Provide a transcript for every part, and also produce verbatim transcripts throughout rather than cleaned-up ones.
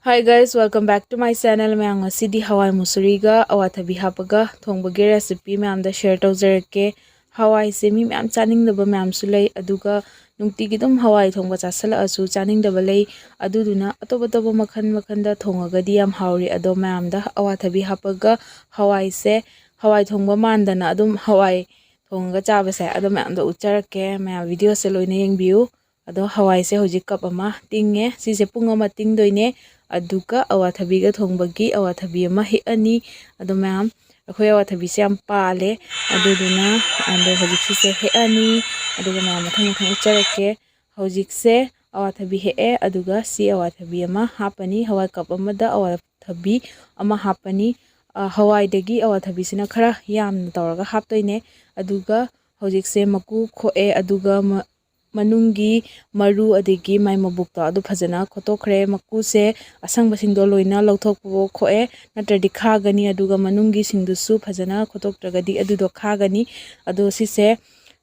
Hi guys, welcome back to my channel. ꯃꯌꯥꯝ, ꯉꯁꯤꯗꯤ ꯍꯋꯥꯏ ꯃꯨꯁꯨꯔꯤꯒ ꯑꯋꯥꯊꯕꯤ ꯍꯥꯞꯄꯒ ꯊꯣꯡꯕꯒꯤ recipe ꯃꯌꯥꯝꯗ share ꯇꯧꯖꯔꯛꯀꯦ꯫ ꯍꯋꯥꯏꯁꯦ ꯃꯤ ꯃꯌꯥꯝ ꯆꯥꯅꯤꯡꯗꯕ ꯃꯌꯥꯝꯁꯨ ꯂꯩ, ꯑꯗꯨꯒ ꯅꯨꯡꯇꯤꯒꯤ ꯑꯗꯨꯝ ꯍꯋꯥꯏ ꯊꯣꯡꯕ ꯆꯥꯁꯤꯜꯂꯛꯑꯁꯨ ꯆꯥꯅꯤꯡꯗꯕ ꯂꯩ꯫ ꯑꯗꯨꯗꯨꯅ ꯑꯇꯣꯞ ꯑꯇꯣꯞꯄ ꯃꯈꯜ ꯃꯈꯜꯗ ꯊꯣꯡꯉꯒꯗꯤ ꯌꯥꯝ ꯍꯥꯎꯔꯤ꯫ ꯑꯗꯣ ꯃꯌꯥꯝꯗ ꯑꯋꯥꯊꯕꯤ ꯍꯥꯞꯄꯒ ꯍꯋꯥꯏꯁꯦ, ꯍꯋꯥꯏ ꯊꯣꯡꯕ ꯃꯥꯟꯗꯅ ꯑꯗꯨꯝ ꯍꯋꯥꯏ ꯊꯣꯡꯉꯒ ꯆꯥꯕꯁꯦ, ꯑꯗꯣ ꯃꯌꯥꯝꯗ ꯎꯠꯆꯔꯛꯀꯦ꯫ ꯃꯌꯥꯝ videoꯁꯦ ꯂꯣꯏꯅ ꯌꯦꯡꯕꯤꯌꯨ꯫ ꯑꯗꯣ ꯍꯋꯥꯏꯁꯦ ꯍꯧꯖꯤꯛ cup ꯑꯃ ꯇꯤꯡꯉꯦ꯫ ꯁꯤꯁꯦ ꯄꯨꯡ ꯑꯃ ꯇꯤꯡꯗꯣꯏꯅꯦ꯫ ꯑꯗꯨꯒ ꯑꯋꯥꯊꯕꯤꯒ ꯊꯣꯡꯕꯒꯤ ꯑꯋꯥꯊꯕꯤ ꯑꯃ ꯍꯦꯛꯑꯅꯤ꯫ ꯑꯗꯣ ꯃꯌꯥꯝ, ꯑꯩꯈꯣꯏ ꯑꯋꯥꯊꯕꯤꯁꯦ ꯌꯥꯝ ꯄꯥꯜꯂꯦ꯫ ꯑꯗꯨꯗꯨꯅ ꯑꯗꯣ ꯍꯧꯖꯤꯛ ꯁꯤꯁꯦ ꯍꯦꯛꯑꯅꯤ꯫ ꯑꯗꯨꯒ ꯃꯌꯥꯝ ꯃꯊꯪ ꯃꯊꯪ ꯎꯠꯆꯔꯛꯀꯦ꯫ ꯍꯧꯖꯤꯛꯁꯦ ꯑꯋꯥꯊꯕꯤ ꯍꯦꯛꯑꯦ꯫ ꯑꯗꯨꯒ ꯁꯤ ꯑꯋꯥꯊꯕꯤ ꯑꯃ ꯍꯥꯞꯄꯅꯤ꯫ ꯍꯋꯥꯏ cup ꯑꯃꯗ ꯑꯋꯥꯊꯕꯤ ꯑꯃ ꯍꯥꯞꯄꯅꯤ꯫ ꯑ, ꯍꯋꯥꯏꯗꯒꯤ ꯑꯋꯥꯊꯕꯤꯁꯤꯅ ꯈꯔ ꯌꯥꯝꯅ ꯇꯧꯔꯒ ꯍꯥꯞꯇꯣꯏꯅꯦ꯫ ꯑꯗꯨꯒ ꯍꯧꯖꯤꯛꯁꯦ ꯃꯀꯨ ꯈꯣꯛꯑꯦ꯫ ꯑꯗꯨꯒ ꯃ-, ꯃꯅꯨꯡꯒꯤ ꯃꯔꯨ ꯑꯗꯒꯤ ꯃꯥꯏ ꯃꯕꯨꯛꯇꯣ ꯑꯗꯨ ꯐꯖꯅ ꯈꯣꯠꯇꯣꯛꯈ꯭ꯔꯦ꯫ ꯃꯀꯨꯁꯦ ꯑꯁꯪꯕꯁꯤꯡꯗꯣ ꯂꯣꯏꯅ ꯂꯧꯊꯣꯛꯄ ꯈꯣꯛꯑꯦ, ꯅꯠꯇ꯭ꯔꯗꯤ ꯈꯥꯒꯅꯤ꯫ ꯑꯗꯨꯒ ꯃꯅꯨꯡꯒꯤꯁꯤꯡꯗꯨꯁꯨ ꯐꯖꯅ ꯈꯣꯠꯇꯣꯛꯇ꯭ꯔꯒꯗꯤ ꯑꯗꯨꯗꯣ ꯈꯥꯒꯅꯤ꯫ ꯑꯗꯣ ꯁꯤꯁꯦ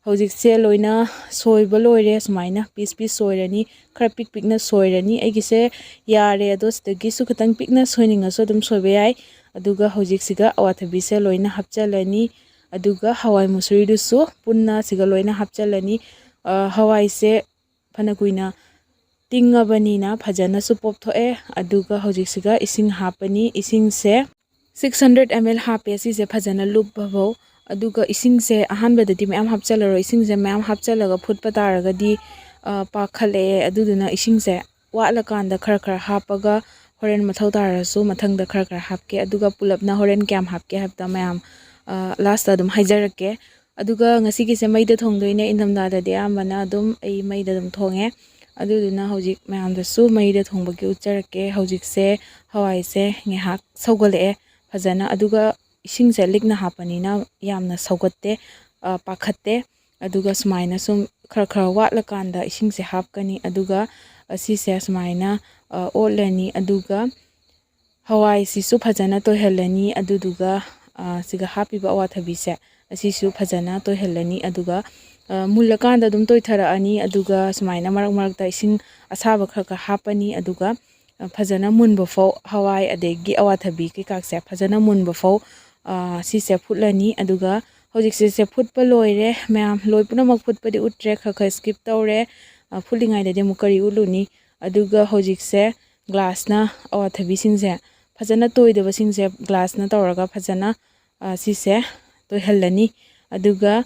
ꯍꯧꯖꯤꯛꯁꯦ ꯂꯣꯏꯅ ꯁꯣꯏꯕ ꯂꯣꯏꯔꯦ꯫ ꯁꯨꯃꯥꯏꯅ piece piece ꯁꯣꯏꯔꯅꯤ, ꯈꯔ ꯄꯤꯛ ꯄꯤꯛꯅ ꯁꯣꯏꯔꯅꯤ꯫ ꯑꯩꯒꯤꯁꯦ ꯌꯥꯔꯦ, ꯑꯗꯣ ꯁꯤꯗꯒꯤꯁꯨ ꯈꯤꯇꯪ ꯄꯤꯛꯅ ꯁꯣꯏꯅꯤꯡꯉꯁꯨ ꯑꯗꯨꯝ ꯁꯣꯏꯕ ꯌꯥꯏ꯫ ꯑꯗꯨꯒ ꯍꯧꯖꯤꯛꯁꯤꯒ ꯑꯋꯥꯊꯕꯤꯁꯦ ꯂꯣꯏꯅ ꯍꯥꯞꯆꯤꯜꯂꯅꯤ꯫ ꯑꯗꯨꯒ ꯍꯋꯥꯏ ꯃꯨꯁꯨꯔꯤꯗꯨꯁꯨ ꯄꯨꯟꯅ ꯁꯤꯒ ꯂꯣꯏꯅ ꯍꯥꯞꯆꯤꯜꯂꯅꯤ꯫ ꯑ, ꯍꯋꯥꯏꯁꯦ ꯐꯅ ꯀꯨꯏꯅ ꯇꯤꯡꯉꯕꯅꯤꯅ ꯐꯖꯅꯁꯨ ꯄꯣꯞꯊꯣꯛꯑꯦ꯫ ꯑꯗꯨꯒ ꯍꯧꯖꯤꯛꯁꯤꯒ ꯏꯁꯤꯡ ꯍꯥꯞꯄꯅꯤ꯫ ꯏꯁꯤꯡꯁꯦ six hundred ml ꯍꯥꯞꯄꯦ, ꯁꯤꯁꯦ ꯐꯖꯅ ꯂꯨꯞꯄꯐꯧ꯫ ꯑꯗꯨꯒ ꯏꯁꯤꯡꯁꯦ ꯑꯍꯥꯟꯕꯗꯗꯤ ꯃꯌꯥꯝ ꯍꯥꯞꯆꯤꯜꯂꯔꯣꯏ꯫ ꯏꯁꯤꯡꯁꯦ ꯃꯌꯥꯝ ꯍꯥꯞꯆꯤꯜꯂꯒ ꯐꯨꯠꯄ ꯇꯥꯔꯒꯗꯤ, ꯑ, ꯄꯥꯛꯈꯠꯂꯛꯑꯦ꯫ ꯑꯗꯨꯗꯨꯅ ꯏꯁꯤꯡꯁꯦ ꯋꯥꯠꯂꯀꯥꯟꯗ ꯈꯔ ꯈꯔ ꯍꯥꯞꯄꯒ ꯍꯣꯔꯦꯟ ꯃꯊꯧ ꯇꯥꯔꯁꯨ ꯃꯊꯪꯗ ꯈꯔ ꯈꯔ ꯍꯥꯞꯀꯦ꯫ ꯑꯗꯨꯒ ꯄꯨꯂꯞꯅ ꯍꯣꯔꯦꯟ ꯀꯌꯥꯝ ꯍꯥꯞꯀꯦ ꯍꯥꯏꯕꯗ ꯃꯌꯥꯝ, ꯑ, lastꯇ ꯑꯗꯨꯝ ꯍꯥꯏꯖꯔꯛꯀꯦ꯫ ꯑꯗꯨꯒ ꯉꯁꯤꯒꯤꯁꯦ ꯃꯩꯗ ꯊꯣꯡꯗꯣꯏꯅꯦ꯫ ꯏꯪꯊꯝꯊꯥꯗꯗꯤ ꯑꯌꯥꯝꯕꯅ ꯑꯗꯨꯝ ꯑꯩ ꯃꯩꯗ ꯑꯗꯨꯝ ꯊꯣꯡꯉꯦ꯫ ꯑꯗꯨꯗꯨꯅ ꯍꯧꯖꯤꯛ ꯃꯌꯥꯝꯗꯁꯨ ꯃꯩꯗ ꯊꯣꯡꯕꯒꯤ ꯎꯠꯆꯔꯛꯀꯦ꯫ ꯍꯧꯖꯤꯛꯁꯦ ꯍꯋꯥꯏꯁꯦ ꯉꯥꯏꯍꯥꯛ ꯁꯧꯒꯠꯂꯛꯑꯦ ꯐꯖꯅ꯫ ꯑꯗꯨꯒ ꯏꯁꯤꯡꯁꯦ ꯂꯤꯛꯅ ꯍꯥꯞꯄꯅꯤꯅ ꯌꯥꯝꯅ ꯁꯧꯒꯠꯇꯦ, ꯑ, ꯄꯥꯈꯠꯇꯦ꯫ ꯑꯗꯨꯒ ꯁꯨꯃꯥꯏꯅ ꯁꯨꯝ ꯈꯔ ꯈꯔ ꯋꯥꯠꯂꯀꯥꯟꯗ ꯏꯁꯤꯡꯁꯦ ꯍꯥꯞꯀꯅꯤ꯫ ꯑꯗꯨꯒ ꯑꯁꯤꯁꯦ ꯁꯨꯃꯥꯏꯅ, ꯑ, ꯑꯣꯠꯂꯅꯤ꯫ ꯑꯗꯨꯒ ꯍꯋꯥꯏꯁꯤꯁꯨ ꯐꯖꯅ ꯇꯣꯏꯍꯜꯂꯅꯤ꯫ ꯑꯗꯨꯗꯨꯒ, ꯑ, ꯁꯤꯒ ꯍꯥꯞꯄꯤꯕ ꯑꯋꯥꯊꯕꯤꯁꯦ ꯑꯁꯤꯁꯨ ꯐꯖꯅ ꯇꯣꯏꯍꯜꯂꯅꯤ꯫ ꯑꯗꯨꯒ, ꯑ, ꯃꯨꯜꯂꯀꯥꯟꯗ ꯑꯗꯨꯝ ꯇꯣꯏꯊꯔꯛꯑꯅꯤ꯫ ꯑꯗꯨꯒ ꯁꯨꯃꯥꯏꯅ ꯃꯔꯛ ꯃꯔꯛꯇ ꯏꯁꯤꯡ ꯑꯁꯥꯕ ꯈꯔ ꯈꯔ ꯍꯥꯞꯄꯅꯤ꯫ ꯑꯗꯨꯒ ꯐꯖꯅ ꯃꯨꯟꯕ ꯐꯥꯎ, ꯍꯋꯥꯏ ꯑꯗꯒꯤ ꯑꯋꯥꯊꯕꯤ ꯀꯩꯀꯥꯁꯦ ꯐꯖꯅ ꯃꯨꯟꯕ ꯐꯥꯎ ꯁꯤꯁꯦ ꯐꯨꯠꯂꯅꯤ꯫ ꯑꯗꯨꯒ ꯍꯧꯖꯤꯛꯁꯦ ꯁꯦ ꯐꯨꯠꯄ ꯂꯣꯏꯔꯦ꯫ ꯃꯌꯥꯝ ꯂꯣꯏ ꯄꯨꯝꯅꯃꯛ ꯐꯨꯠꯄꯗꯤ ꯎꯠꯇ꯭ꯔꯦ, ꯈꯔ ꯈꯔ ꯁ꯭ꯀꯤꯞ ꯇꯧꯔꯦ꯫ ꯐꯨꯠꯂꯤꯉꯩꯗꯗꯤ ꯑꯃꯨꯛ ꯀꯔꯤ ꯎꯠꯂꯨꯅꯤ? ꯑꯗꯨꯒ ꯍꯧꯖꯤꯛꯁꯦ ꯒ꯭ꯂꯥꯁꯅ ꯑꯋꯥꯊꯕꯤꯁꯤꯡꯁꯦ, ꯐꯖꯅ ꯇꯣꯏꯗꯕꯁꯤꯡꯁꯦ ꯒ꯭ꯂꯥꯁꯅ ꯇꯧꯔꯒ ꯐꯖꯅ ꯁꯤꯁꯦ ꯇꯣꯏꯍꯜꯂꯅꯤ꯫ ꯑꯗꯨꯒ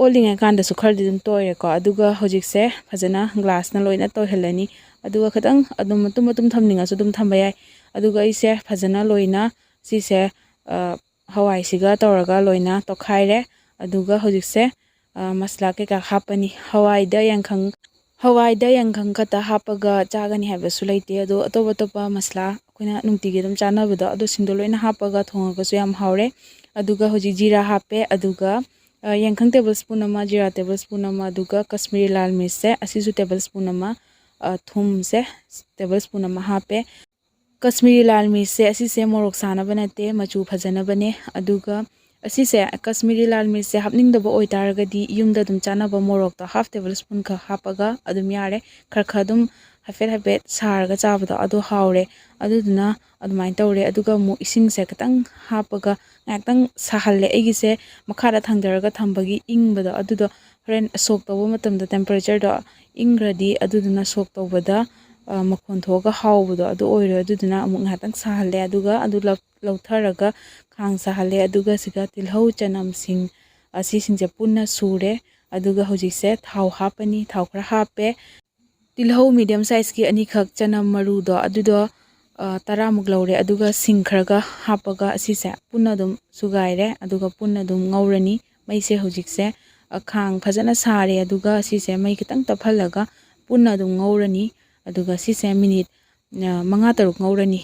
ꯑꯣꯠꯂꯤꯉꯩ ꯀꯥꯟꯗꯁꯨ ꯈꯔꯗꯤ ꯑꯗꯨꯝ ꯇꯣꯏꯔꯦꯀꯣ꯫ ꯑꯗꯨꯒ ꯍꯧꯖꯤꯛꯁꯦ ꯐꯖꯅ ꯒ꯭ꯂꯥꯁꯅ ꯂꯣꯏꯅ ꯇꯣꯏꯍꯜꯂꯅꯤ꯫ ꯑꯗꯨꯒ ꯈꯤꯇꯪ ꯑꯗꯨꯝ ꯃꯇꯨꯝ ꯃꯇꯨꯝ ꯊꯝꯅꯤꯡꯉꯁꯨ ꯑꯗꯨꯝ ꯊꯝꯕ ꯌꯥꯏ꯫ ꯑꯗꯨꯒ ꯑꯩꯁꯦ ꯐꯖꯅ ꯂꯣꯏꯅ ꯁꯤꯁꯦ ꯍꯋꯥꯏꯁꯤꯒ ꯇꯧꯔꯒ ꯂꯣꯏꯅ ꯇꯣꯠꯈꯥꯏꯔꯦ꯫ ꯑꯗꯨꯒ ꯍꯧꯖꯤꯛꯁꯦ ꯃꯁꯂꯥ ꯀꯩꯀꯥ ꯍꯥꯞꯄꯅꯤ꯫ ꯍꯋꯥꯏꯗ ꯌꯥꯏꯉꯪ, ꯍꯋꯥꯏꯗ ꯌꯥꯏꯉꯪ ꯈꯛꯇ ꯍꯥꯞꯄꯒ ꯆꯥꯒꯅꯤ ꯍꯥꯏꯕꯁꯨ ꯂꯩꯇꯦ꯫ ꯑꯗꯣ ꯑꯇꯣꯞ ꯑꯇꯣꯞꯄ ꯃꯁꯂꯥ ꯑꯩꯈꯣꯏꯅ ꯅꯨꯡꯇꯤꯒꯤ ꯑꯗꯨꯝ ꯆꯥꯅꯕꯗꯣ, ꯑꯗꯨꯁꯤꯡꯗꯣ ꯂꯣꯏꯅ ꯍꯥꯞꯄꯒ ꯊꯣꯡꯉꯒꯁꯨ ꯌꯥꯝ ꯍꯥꯎꯔꯦ꯫ ꯑꯗꯨꯒ ꯍꯧꯖꯤꯛ ꯖꯤꯔꯥ ꯍꯥꯞꯄꯦ꯫ ꯑꯗꯨꯒ ꯌꯥꯏꯉꯪ ꯇꯦꯕꯜ ꯁ꯭ꯄꯨꯟ ꯑꯃ, ꯖꯤꯔꯥ ꯇꯦꯕꯜ ꯁ꯭ꯄꯨꯟ ꯑꯃ, ꯑꯗꯨꯒ ꯀꯁꯃꯤꯔꯤ ꯂꯥꯜ ꯃꯤꯔꯆꯁꯦ ꯑꯁꯤꯁꯨ ꯇꯦꯕꯜ ꯁ꯭ꯄꯨꯟ ꯑꯃ, ꯊꯨꯝꯁꯦ ꯇꯦꯕꯜ ꯁ꯭ꯄꯨꯟ ꯑꯃ ꯍꯥꯞꯄꯦ꯫ ꯀꯁꯃꯤꯔꯤ ꯂꯥꯜ ꯃꯤꯔꯆꯁꯦ ꯑꯁꯤꯁꯦ ꯃꯣꯔꯣꯛ ꯁꯥꯅꯕ ꯅꯠꯇꯦ, ꯃꯆꯨ ꯐꯖꯅꯕꯅꯦ꯫ ꯑꯗꯨꯒ ꯑꯁꯤꯁꯦ ꯀꯁꯃꯤꯔꯤ ꯂꯥꯜ ꯃꯤꯔꯆꯁꯦ ꯍꯥꯞꯅꯤꯡꯗꯕ ꯑꯣꯏꯇꯥꯔꯒꯗꯤ ꯌꯨꯝꯗ ꯑꯗꯨꯝ ꯆꯥꯅꯕ ꯃꯣꯔꯣꯛꯇꯣ ꯍꯥꯐ ꯇꯦꯕꯜ ꯁ꯭ꯄꯨꯟ ꯈꯛ ꯍꯥꯞꯄꯒ ꯑꯗꯨꯝ ꯌꯥꯔꯦ꯫ ꯈꯔ ꯈꯔ ꯑꯗꯨꯝ ꯍꯥꯏꯐꯦꯠ ꯍꯥꯏꯐꯦꯠ ꯁꯥꯔꯒ ꯆꯥꯕꯗꯣ ꯑꯗꯨ ꯍꯥꯎꯔꯦ꯫ ꯑꯗꯨꯗꯨꯅ ꯑꯗꯨꯃꯥꯏꯅ ꯇꯧꯔꯦ꯫ ꯑꯗꯨꯒ ꯑꯃꯨꯛ ꯏꯁꯤꯡꯁꯦ ꯈꯤꯇꯪ ꯍꯥꯞꯄꯒ ꯉꯥꯏꯍꯥꯛꯇꯪ ꯁꯥꯍꯜꯂꯦ꯫ ꯑꯩꯒꯤꯁꯦ ꯃꯈꯥꯗ ꯊꯥꯡꯊꯔꯒ ꯊꯝꯕꯒꯤ ꯏꯪꯕꯗꯣ ꯑꯗꯨꯗꯣ ꯍꯣꯔꯦꯟ ꯁꯣꯛ ꯇꯧꯕ ꯃꯇꯝꯗ ꯇꯦꯝꯄꯔꯦꯆꯔꯗꯣ ꯏꯪꯈ꯭ꯔꯗꯤ ꯑꯗꯨꯗꯨꯅ ꯁꯣꯛ ꯇꯧꯕꯗ ꯃꯈꯣꯟ ꯊꯣꯛꯑꯒ ꯍꯥꯎꯕꯗꯣ ꯑꯗꯨ ꯑꯣꯏꯔꯣꯏ꯫ ꯑꯗꯨꯗꯨꯅ ꯑꯃꯨꯛ ꯉꯥꯏꯍꯥꯛꯇꯪ ꯁꯥꯍꯜꯂꯦ꯫ ꯑꯗꯨꯒ ꯑꯗꯨ ꯂꯧꯊꯔꯒ ꯈꯥꯡ ꯁꯥꯍꯜꯂꯦ꯫ ꯑꯗꯨꯒ ꯁꯤꯒ ꯇꯤꯜꯍꯧ ꯆꯅꯝꯁꯤꯡ ꯑꯁꯤꯁꯤꯡꯁꯦ ꯄꯨꯟꯅ ꯁꯨꯔꯦ꯫ ꯑꯗꯨꯒ ꯍꯧꯖꯤꯛꯁꯦ ꯊꯥꯎ ꯍꯥꯞꯄꯅꯤ꯫ ꯊꯥꯎ ꯈꯔ ꯍꯥꯞꯄꯦ꯫ ꯇꯤꯜꯍꯧ ꯃꯤꯗꯤꯌꯝ ꯁꯥꯏꯖꯀꯤ ꯑꯅꯤꯈꯛ, ꯆꯅꯝ ꯃꯔꯨꯗꯣ ꯑꯗꯨꯗꯣ ꯇꯔꯥꯃꯨꯛ ꯂꯧꯔꯦ꯫ ꯑꯗꯨꯒ ꯁꯤꯡ ꯈꯔꯒ ꯍꯥꯞꯄꯒ ꯑꯁꯤꯁꯦ ꯄꯨꯟꯅ ꯑꯗꯨꯝ ꯁꯨꯒꯥꯏꯔꯦ꯫ ꯑꯗꯨꯒ ꯄꯨꯟꯅ ꯑꯗꯨꯝ ꯉꯧꯔꯅꯤ꯫ ꯃꯩꯁꯦ ꯍꯧꯖꯤꯛꯁꯦ ꯈꯥꯡ ꯐꯖꯅ ꯁꯥꯔꯦ꯫ ꯑꯗꯨꯒ ꯁꯤꯁꯦ ꯃꯩ ꯈꯤꯇꯪ ꯇꯞꯍꯜꯂꯒ ꯄꯨꯟꯅ ꯑꯗꯨꯝ ꯉꯧꯔꯅꯤ꯫ ꯑꯗꯨꯒ ꯁꯤꯁꯦ ꯃꯤꯅꯤꯠ ꯃꯉꯥ ꯇꯔꯨꯛ ꯉꯧꯔꯅꯤ꯫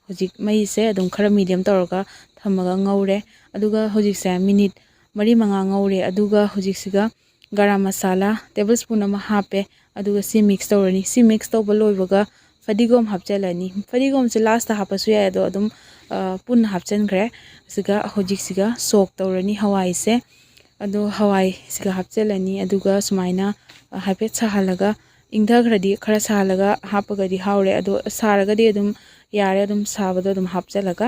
ꯍꯧꯖꯤꯛ ꯃꯩꯁꯦ ꯑꯗꯨꯝ ꯈꯔ ꯃꯤꯗꯤꯌꯝ ꯇꯧꯔꯒ ꯊꯝꯃꯒ ꯉꯧꯔꯦ꯫ ꯑꯗꯨꯒ ꯍꯧꯖꯤꯛꯁꯦ ꯃꯤꯅꯤꯠ ꯃꯔꯤ ꯃꯉꯥ ꯉꯧꯔꯦ꯫ ꯑꯗꯨꯒ ꯍꯧꯖꯤꯛꯁꯤꯒ ꯒꯔꯝ ꯃꯁꯥꯂꯥ ꯇꯦꯕꯜ ꯁ꯭ꯄꯨꯟ ꯑꯃ ꯍꯥꯞꯄꯦ꯫ ꯑꯗꯨꯒ ꯁꯤ ꯃꯤꯛꯁ ꯇꯧꯔꯅꯤ꯫ ꯁꯤ ꯃꯤꯛꯁ ꯇꯧꯕ ꯂꯣꯏꯕꯒ ꯐꯗꯤꯒꯣꯝ ꯍꯥꯞꯆꯤꯜꯂꯅꯤ꯫ ꯐꯗꯤꯒꯣꯝꯁꯦ ꯂꯥꯁꯇ ꯍꯥꯞꯄꯁꯨ ꯌꯥꯏ, ꯑꯗꯣ ꯑꯗꯨꯝ ꯄꯨꯟꯅ ꯍꯥꯞꯆꯤꯟꯈ꯭ꯔꯦ꯫ ꯑꯁꯤꯒ ꯍꯧꯖꯤꯛꯁꯤꯒ ꯁꯣꯛ ꯇꯧꯔꯅꯤ ꯍꯋꯥꯏꯁꯦ꯫ ꯑꯗꯣ ꯍꯋꯥꯏꯁꯤꯒ ꯍꯥꯞꯆꯤꯜꯂꯅꯤ꯫ ꯑꯗꯨꯒ ꯁꯨꯃꯥꯏꯅ ꯍꯥꯏꯐꯦꯠ ꯁꯥꯍꯜꯂꯒ ꯏꯪꯊꯈ꯭ꯔꯗꯤ ꯈꯔ ꯁꯥꯍꯜꯂꯒ ꯍꯥꯞꯄꯒꯗꯤ ꯍꯥꯎꯔꯦ꯫ ꯑꯗꯣ ꯁꯥꯔꯒꯗꯤ ꯑꯗꯨꯝ ꯌꯥꯔꯦ, ꯑꯗꯨꯝ ꯁꯥꯕꯗꯣ ꯑꯗꯨꯝ ꯍꯥꯞꯆꯜꯂꯒ꯫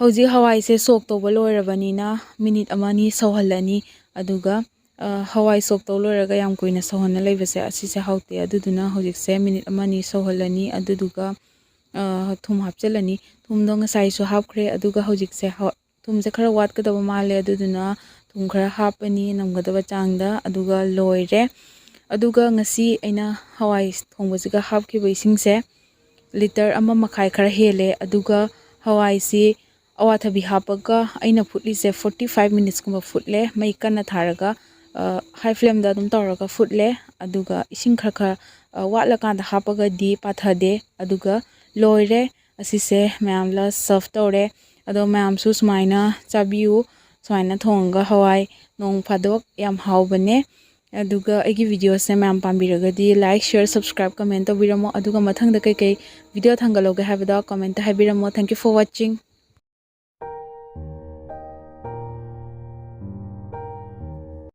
ꯍꯧꯖꯤꯛ ꯍꯋꯥꯏꯁꯦ ꯁꯣꯛ ꯇꯧꯕ ꯂꯣꯏꯔꯕꯅꯤꯅ ꯃꯤꯅꯤꯠ ꯑꯃ ꯑꯅꯤ ꯁꯧꯍꯜꯂꯅꯤ꯫ ꯑꯗꯨꯒ, ꯑ, ꯍꯋꯥꯏ ꯁꯣꯛ ꯇꯧ ꯂꯣꯏꯔꯒ ꯌꯥꯝ ꯀꯨꯏꯅ ꯁꯧꯍꯟꯅ ꯂꯩꯕꯁꯦ ꯑꯁꯤꯁꯦ ꯍꯥꯎꯇꯦ꯫ ꯑꯗꯨꯗꯨꯅ ꯍꯧꯖꯤꯛꯁꯦ ꯃꯤꯅꯤꯠ ꯑꯃ ꯑꯅꯤ ꯁꯧꯍꯜꯂꯅꯤ꯫ ꯑꯗꯨꯗꯨꯒ, ꯑ, ꯊꯨꯝ ꯍꯥꯞꯆꯤꯜꯂꯅꯤ꯫ ꯊꯨꯝꯗꯣ ꯉꯁꯥꯏꯁꯨ ꯍꯥꯞꯈ꯭ꯔꯦ꯫ ꯑꯗꯨꯒ ꯍꯧꯖꯤꯛꯁꯦ ꯍ-, ꯊꯨꯝꯁꯦ ꯈꯔ ꯋꯥꯠꯀꯗꯕ ꯃꯥꯜꯂꯦ꯫ ꯑꯗꯨꯗꯨꯅ ꯊꯨꯝ ꯈꯔ ꯍꯥꯞꯄꯅꯤ ꯅꯝꯒꯗꯕ ꯆꯥꯡꯗ꯫ ꯑꯗꯨꯒ ꯂꯣꯏꯔꯦ꯫ ꯑꯗꯨꯒ ꯉꯁꯤ ꯑꯩꯅ ꯍꯋꯥꯏ ꯊꯣꯡꯕꯁꯤꯒ ꯍꯥꯞꯈꯤꯕ ꯏꯁꯤꯡꯁꯦ ꯂꯤꯇꯔ ꯑꯃ ꯃꯈꯥꯏ ꯈꯔ ꯍꯦꯜꯂꯦ꯫ ꯑꯗꯨꯒ ꯍꯋꯥꯏꯁꯤ ꯑꯋꯥꯊꯕꯤ ꯍꯥꯞꯄꯒ ꯑꯩꯅ ꯐꯨꯠꯂꯤꯁꯦ forty five minutes ꯀꯨꯝꯕ ꯐꯨꯠꯂꯦ꯫ ꯃꯩ ꯀꯟꯅ ꯊꯥꯔꯒ, ꯑ, high flameꯗ ꯑꯗꯨꯝ ꯇꯧꯔꯒ ꯐꯨꯠꯂꯦ꯫ ꯑꯗꯨꯒ ꯏꯁꯤꯡ ꯈꯔ ꯈꯔ, ꯑ, ꯋꯥꯠꯂꯀꯥꯟꯗ ꯍꯥꯞꯄꯒꯗꯤ ꯄꯥꯊꯗꯦ꯫ ꯑꯗꯨꯒ ꯂꯣꯏꯔꯦ꯫ ꯑꯁꯤꯁꯦ ꯃꯌꯥꯝ ꯂ serve ꯇꯧꯔꯦ꯫ ꯑꯗꯣ ꯃꯌꯥꯝꯁꯨ ꯁꯨꯃꯥꯏꯅ ꯆꯥꯕꯤꯌꯨ꯫ ꯁꯨꯃꯥꯏꯅ ꯊꯣꯡꯉꯒ ꯍꯋꯥꯏ ꯅꯣꯡ ꯐꯥꯗꯣꯛ ꯌꯥꯝ ꯍꯥꯎꯕꯅꯦ꯫ ꯑꯗꯨꯒ ꯑꯩꯒꯤ videoꯁꯦ ꯃꯌꯥꯝ ꯄꯥꯝꯕꯤꯔꯒꯗꯤ like, share, subscribe, comment ꯇꯧꯕꯤꯔꯝꯃꯣ꯫ ꯑꯗꯨꯒ ꯃꯊꯪꯗ ꯀꯩꯀꯩ video ꯊꯥꯡꯒꯠꯂꯧꯒꯦ ꯍꯥꯏꯕꯗꯣ commentꯇ ꯍꯥꯏꯕꯤꯔꯝꯃꯣ꯫ Thank you for watching.